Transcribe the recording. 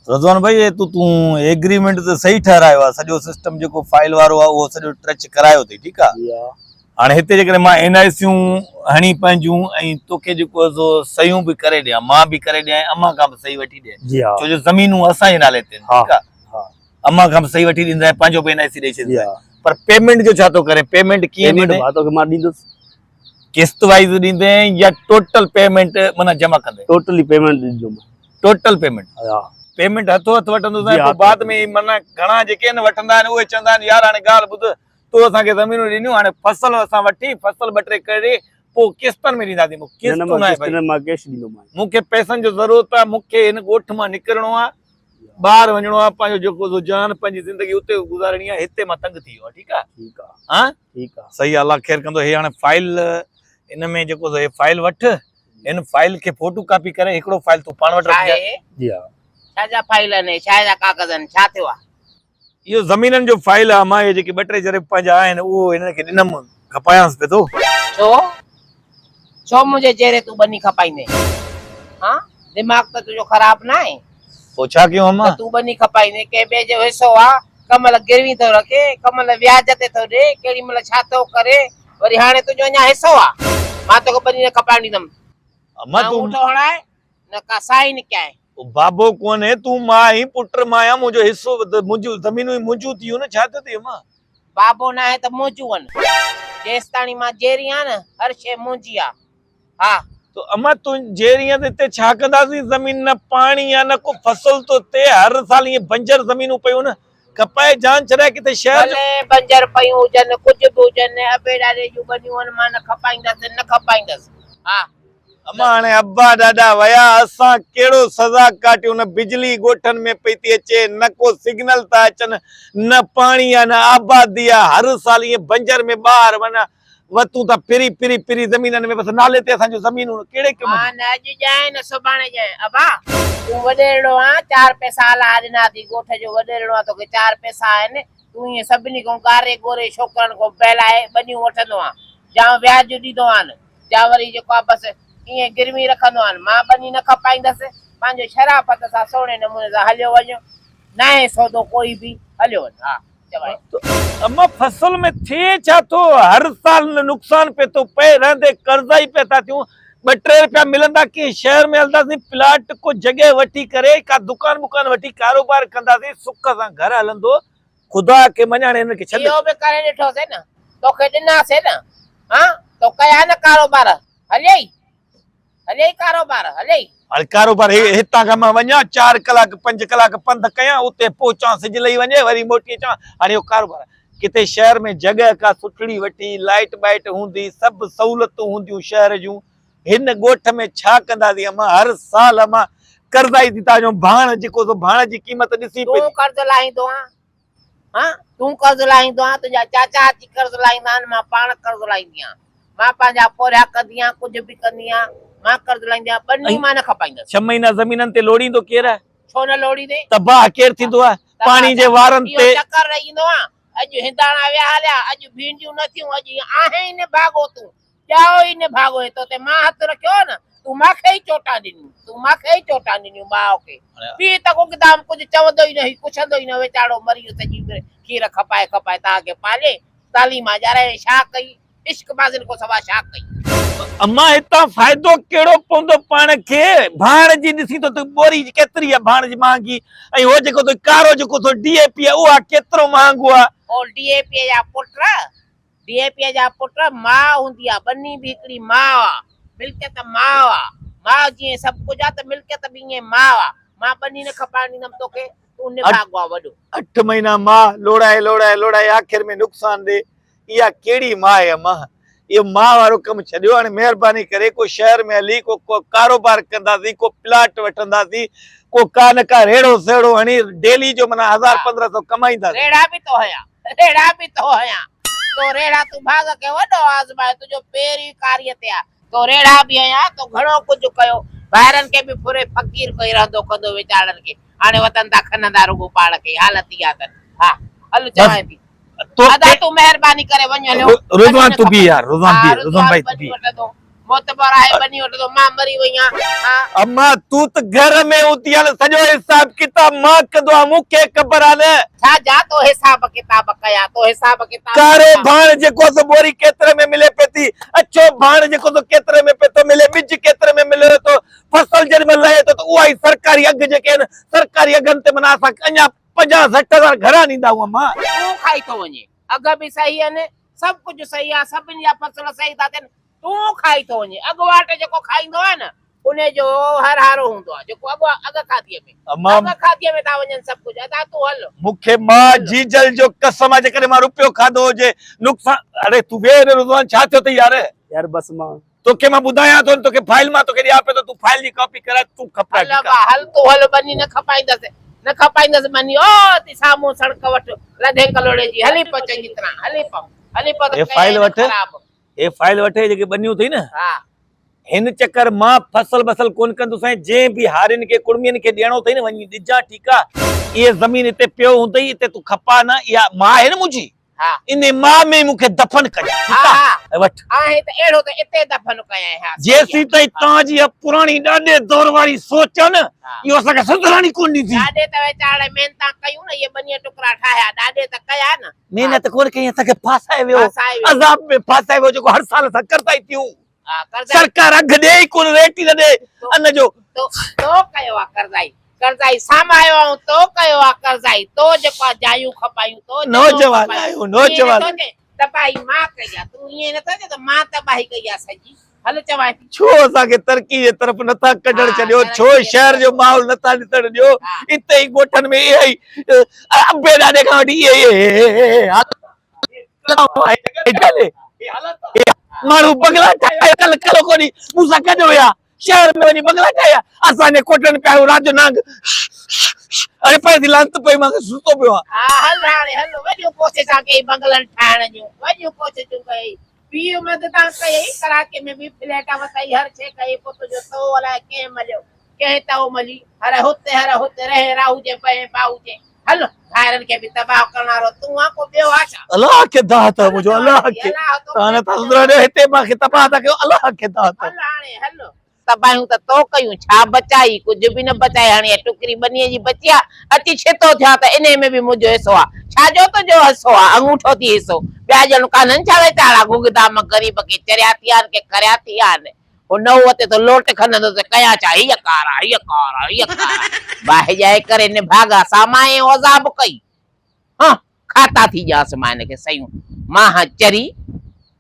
رضوان ڀائي هي تون تون ايگريمينٽ ته صحيح ٺهرايو آهي سڄو سسٽم جيڪو فائل وارو آهي اهو سڄو ٽچ ڪرايو اٿئي ٺيڪ آهي جي ها هاڻي هتي جيڪڏهن مان اين آء سيون هڻي پنهنجون ۽ توکي جيڪو آهي سو صحيحون به ڪري ڏيان مان به ڪري ڏيان ۽ امان کان به صحيح وٺي ڏيان جي ها ڇو جو زمينون اسان جي نالي تي آهن ها ٺيڪ آهي ها امان کان به صحيح وٺي ڏيندس ۽ پنهنجو به اين آء سي ڏئي جي ڇڏيندس ها پر پيمينٽ جو ڇا ٿو ڪرين پيمينٽ ڪيئن پيمينٽ ڏيندين ڀاء توکي مان ڏيندس قسط وائيز ڏيندين يا ٽوٽل پيمينٽ معنيٰ جمع ڪندين؟ ٽوٽلي پيمينٽ ڏيندومانء. Total payment? ها. پيمينٽ هٿو هٿ وٺندو سائين پوء بعد ۾ معنيٰ گهڻا جيڪي آهن وٺندا آهن اهي چوندا آهن يار هاڻي ڳالهه ٻڌ تو اسان کي زمينون ڏنيون هاڻي فصل اسان وٺي فصل ٻه ٽي ڪري پوء قسطن ۾ ڏينداسين مون نه نه قسطون مان ناهي قسط ڀائي نه مان ڪيش ڏيندومانء. مون کي پئسن جو ضرورت آهي مون کي هن ڳوٺ مان نڪرڻو آهي ٻاهر وڃڻو آهي پنهنجو جيڪو سو جان پنهنجي زندگي اتي گذارڻي آهي هتي مان تنگ ٿي ويو آهيان ٺيڪ آهي ٺيڪ آهي ها ٺيڪ آهي صحيح الله خير ڪندو هي هاڻي فائل ان ۾ جيڪو سو هي فائل وٺ هن فائل کي فوٽو ڪاپي ڪري هڪڙو فائل تون پاڻ وٽ رکجانء جي ها ڇا جا فائل آهن ڇا جا ڪاغذ آهن ڇا ٿيو آهي اهو زمينن جو فائل آهي مان اهي جيڪي ٻه ٽي جريب پنهنجا آهن اهو هنن کي ڏنم کپايانس پئي ٿو. ڇو؟ ڇو منهنجي چهري تون ٻني کپائيندين؟ ها؟ دماغ ته تنهنجو خراب ناهي. پوء ڇا ڪيون امان؟ ته تون ٻني کپائيندين، ڪنهن ٻئي جو حصو آ، ڪنهن مهل گروي ٿو رکي، ڪنهن مهل وياج تي ٿو ڏي، ڪهڙي مهل ڇا ٿو ڪري، وري هاڻي تنهنجو اڃا حصو آ، مان توکي ٻني نه کپائڻ ڏيندم. امان نه تون. انگوٺو هڻائي، نه ڪا سائين ڪيائين. بابو ڪونهي، تون ماء آهين، پٽ مان آهيان، منهنجو حصو منهنجون زمينون ئي منهنجون ٿي ويون نه، ڇا ٿيو اٿئي امان؟ بابو ناهي ته منهنجون آهن، جيستاڻي مان جيئري آهيان نه، هر شيء منهنجي آ. ها. ته امان تون جيئري آهين ته هتي ڇا ڪنداسين، زمين نه پاڻي آ نه ڪو فصل ٿو ٿئي، هر سال ائين بنجر زمينون پيون آهن، کپائي جان ڇڏائي ڪٿي شهر جو. ڀلي بنجر پيون هجن، ڪجهه به هجن، ابي ڏاڏي جون ٻنيون آهن، مان نه کپائيندس، نه کپائيندس. ها. امان هاڻي ابا ڏاڏا ويا اسان ڪهڙو سزا ڪاٽيون نه بجلي ڳوٺن ۾ پئي ٿي اچي نه ڪو سگنل ٿا اچن نه پاڻي آ نه آبادي آ هر سال ائين بنجر ۾ ٻاهر معنيٰ وتون ٿا ڦري ڦري ڦري زمينن ۾ بس نالي تي اسان جون زمينون ڪهڙي ڪم مان نه اڄ ڄائين نه سڀاڻي ڄائين ابا تون وڏيرڙو آن چار پئسا الله ڏنا اٿئي ڳوٺ جو وڏيرڙو آن توکي چار پئسا آهن تون ائين سڀني کان ڳاري ڳوري ڇوڪرن کان بهلائي ٻنيون وٺندو آن جا وياج ڏيندو آن جا وري جيڪو آ بس ائين گروي رکندو آن. مان ٻني نه کپائيندس. پنهنجو شرافت سان سهڻي نموني سان هليو وڃ. ناهي سودو ڪوئي به. هليو وڃ. ها چوائين. اما فصل ۾ ٿئي ڇا ٿو؟ هر سال نقصان پئي ٿو پئي. رهندي قرضا ئي پئي ٿا ٿيون. ٻه ٽي رپيا ملندا ڪنهن شهر ۾ هلنداسين پلاٽ ڪو جڳهه وٺي ڪري ڪا دڪان ٻڪان وٺي ڪاروبار ڪنداسين سک سان گهر هلندو. خدا کي مڃ هاڻي هنن کي ڇڏ. اهو به ڪري ڏٺوسين نه. توکي ڏناسين نه. ها تو ڪيا نه ڪاروبار. هليئي. هليئي ڪاروبار. هليئي. هاڻي ڪاروبار هي هتان کان مان وڃان چار ڪلاڪ پنج ڪلاڪ پنڌ ڪيان اتي پهچان سج لهي وڃي وري موٽي اچان هاڻي اهو ڪاروبار آهي. ڪٿي شهر ۾ جڳهه ڪا سٺڙي وٺي لائيٽ ٻائيٽ هوندي سڀ سهولتون هونديون شهر جون هن ڳوٺ ۾ ڇا ڪنداسين امان هر سال امان قرضائي ٿي تان جو ڀاڻ جيڪو سو ڀاڻ جي قيمت ڏسي پئي تون قرض لاهيندو آن ها تون قرض لاهيندو آن تنهنجا چاچا اچي قرض لاهيندا آهن مان پاڻ قرض لاهيندي آهيان مان پنهنجا پورهيا ڪندي آهيان ڪجهه به ڪندي آهيان مان قرض لاهيندي آهيان ٻني مان نه کپائيندس. ڇهه مهينا زمينن تي لوڙيندو ڪير آهي؟ ڇو نه لوڙيندين؟ تباهه ڪير ٿيندو آهي؟ پاڻي جي وارن تي. اهو چڪر رهي ايندو آن اڄ هنداڻا ويا هليا اڄ ڀينڊيون نه ٿيون اڄ آهين ئي نڀاڳو تون ڄائو ئي نڀاڳو هي، تو تي مان هٿ رکيو هو نه، تون مان کي ئي چوٽان ڏنيون، تون مان کي ئي چوٽان ڏنيون ماء کي. پيء ته گگدام ڪجهه چوندو ئي نه هئي، ڪڇندو ئي نه، ويچارو مري ويو سڄي عمر کير کپائي کپائي توهان کي پالي، تعليم ڏيارائي ۽ ڇا ڪئي، عشق بازين کان سوا ڇا ڪئي. امان هتان فائدو ڪهڙو پوندو پاڻ کي، ڀاڻ جي ڏسين ٿو ته ٻوري ڪيتري آهي ڀاڻ جي مهانگي ۽ هو جيڪو تو ڪارو جيڪو تو ڊي اي پي آهي اها ڪيترو مهانگو آهي. او ڊي اي پي جا پٽ، ڊي اي پيء جا پٽ، ماء هوندي آ، ٻني به هڪڙي ماء آ، ملڪيت ماء آ، ماء جيئن سڀ ڪجهه آ ته ملڪيت به ائين ماء آ، مان ٻني نه کپائڻ ڏيندم توکي، تون نڀاڳو آ وڏو. اٺ مهينا ماء لوڙائي لوڙائي لوڙائي آخر ۾ نقصان ڏي، اها ڪهڙي ماء آهي امان، اهو ماء وارو ڪم ڇڏيو، هاڻي مهرباني ڪري ڪو شهر ۾ هلي ڪو ڪاروبار ڪنداسين، ڪو پلاٽ وٺنداسين، ڪو ڪا نه ڪا ريڙهو سيڙهو هڻي ڊيلي جو معنيٰ هزار پندرهن سئو ڪمائينداسين. ريڙها به تو هنيا. ريڙها به تو هنيا. تو ريڙها تون ڀاڳ کي وڏو آزمايو تنهنجو پير ئي ڪاريء تي آ. تو ريڙها به هنيا تو گهڻو ڪجهه ڪيو. ڀائرن کي به ڦري فقير ڪئي رهندو ڪندو ويچارن کي. هاڻي وتن ٿا کنندا رڳو پاڻ کي. حالت اها اٿن. ها هل چوانء ٿي. ادا تون مهرباني ڪري وڃ هليو. رضوان تون بيهه يار رضوان بيهه رضوان ڀائي تون بيهه. معتبر آهي ٻني وٺندو مان مري وئي آهيان ها. اما تون ته گهر ۾ هوندي آهين سڄو حساب ڪتاب مان ڪندو آهيان مون کي خبر آهي نه. ڇا جا تو حساب ڪتاب ڪيا تو حساب ڪتاب ڪارو ڪيا. ڀاڻ جيڪو سو ٻوري ڪيتري ۾ ملي پئي ٿي اڇو ڀاڻ جيڪو سو ڪيتري ۾ پئي ٿو ملي ٻج ڪيتري ۾ ملي ٿو فصل جيڏي مهل لهي ٿو ته اها ئي سرڪاري اگهه جيڪي آهن سرڪاري اگهن تي معنيٰ اسان اڃا 50 60 هزار گهران ڏيندا هئا مان. تون کائي ٿو وڃين اگهه به صحيح آهن سڀ ڪجهه صحيح آهي سڀني جا فصل صحيح ٿا ٿين تون کائي ٿو وڃين. اڳواٽ جيڪو کائيندو آهي نه، انهي جو هر هارو هوندو آهي. جيڪو اڳ اڳ کاڌيء ۾. امان. اڳ کاڌيء ۾ ٿا وڃن سڀ ڪجهه. ادا تون هل. مون کي ماء جيجل جو قسم آهي جيڪڏهن مان روپيو کاڌو هجي نقصان اڙي تون ويهه نه رضوان ڇا ٿيو اٿئي يار. يار بس مان. توکي مان ٻڌايان ٿو نه توکي فائل مان توکي ڏيان پيو ته تون فائل جي ڪاپي ڪرائي تون کپرائي هل ابا هل تون هل ٻني نه کپائيندس نه کپائيندس ٻني او اتي سامهون سڙڪ وٽ لڌي ڪلهوڙي جي هلي پئه چڱي طرح هلي پئه هلي پئه ته هي فائل ڪيائين نه وٺ. خراب. هي فائل وٺ هي جيڪي ٻنيون اٿئي نه هن چڪر مان فصل بصل ڪون ڪندوسانء جنهن به هارين کي ڪڙمين کي ڏيڻو اٿئي نه وڃي ڏجان ٺيڪ آ اهي زمين هتي پيو هوندئي هتي تون کپاء نه اها ماء آهي نه منهنجي انهي ماء ۾ ئي مون کي دفن ڪجان ٺيڪ آ هي وٺ. آهي ته اهڙو ته اتي دفن ڪيائين ها جيسين تائين توهان جي اها پراڻي ڏاڏي دور واري سوچ آ نه اهو اسان کي سڌرڻ ئي ڪونه ڏيندي. ڏاڏي ته ويچاري محنتان ڪيون نه اهي ٻنيء ٽڪرا ٺاهيا ڏاڏي ته ڪيا نه. محنت ڪونه ڪئي اسان کي ڦاسائي ويو عذاب ۾ ڦاسائي ويو جيڪو هر سال اسان قرضا ئي ٿيون سرڪار اگهه ڏي ئي ڪونه ريٽ ئي نه ڏي ان جو. تو ڪيو آ قرضائي قرضائي سامايو آئون تو ڪيو آ قرضائي تو جيڪو آ جايون کپايون تو نوجوان آهيون نوجوان تباهي مان ڪئي آ تون ائين نٿو چئين ته مان تباهي ڪئي آ سڄي هل چوانء ٿي. ڇو اسان کي ترقي جي طرف نٿا ڪڍڻ ڇڏيو ڇو شهر جو ماحول نٿا ڏسڻ ڏيو اتي ئي ڳوٺن ۾ اها ئي ابي ڏاڏي کان وٺي اهي ئي حالت آهي ماڻهو بنگلا ٺاهي ڪل ڪلو ڪونهي مون سان گڏ هيا شهر ۾ وڃي بنگلا ٺاهيا اسان جي ڪوٽن پيا رات جو نانگ اڙي پئي ٿي لعنت پئي مان ستو پيو آهيان. ها هل هاڻي هل وڏيون ڪوششان ڪيئي بنگلن ٺاهڻ جون وڏيون ڪوششون ڪيئي پيء مددان ڪيئي ڪراچي ۾ به فليٽ وتئي هر شيء ڪيئي پوء تنهنجو تئو الائي ڪنهن مليو ڪنهن تئو ملي هر هتي هر هتي رهين راهو جي پهين باهو جي هل ڀائرن کي به تباهه ڪرڻ وارو تون آن ڪو ٻيو آ ڇا؟ الله کي داد آ منهنجو الله کي توهان نٿا سڌرائي ڏيو هتي مان کي تباهه ٿا ڪيو الله کي داد هل هاڻي هل. تباهيون ته تو ڪيون ڇا بچائي ڪجهه به نه بچائي هاڻي اها ٽڪري ٻنيء جي بچي آ اچي ڇتو ٿيان ته انهي ۾ به منهنجو حصو آ ڇا جو تنهنجو حصو آ اڱوٺو ٿي حصو ٻيا ڄڻ ڪانهن ڇا ويچارا گگدام غريب ڪي چريا ٿي آهن ڪي کريا ٿي آهن هو نئون وتي ٿو لوٽ کنندو ته ڪيان ڇا هيء ڪار آ هيء ڪار آ هيء ڪار آ باهه ڄائي ڪري نڀاڳا سامائين عذاب ڪئي هان کاتا ٿي ڄانس مان هن کي سيون مان هان چري.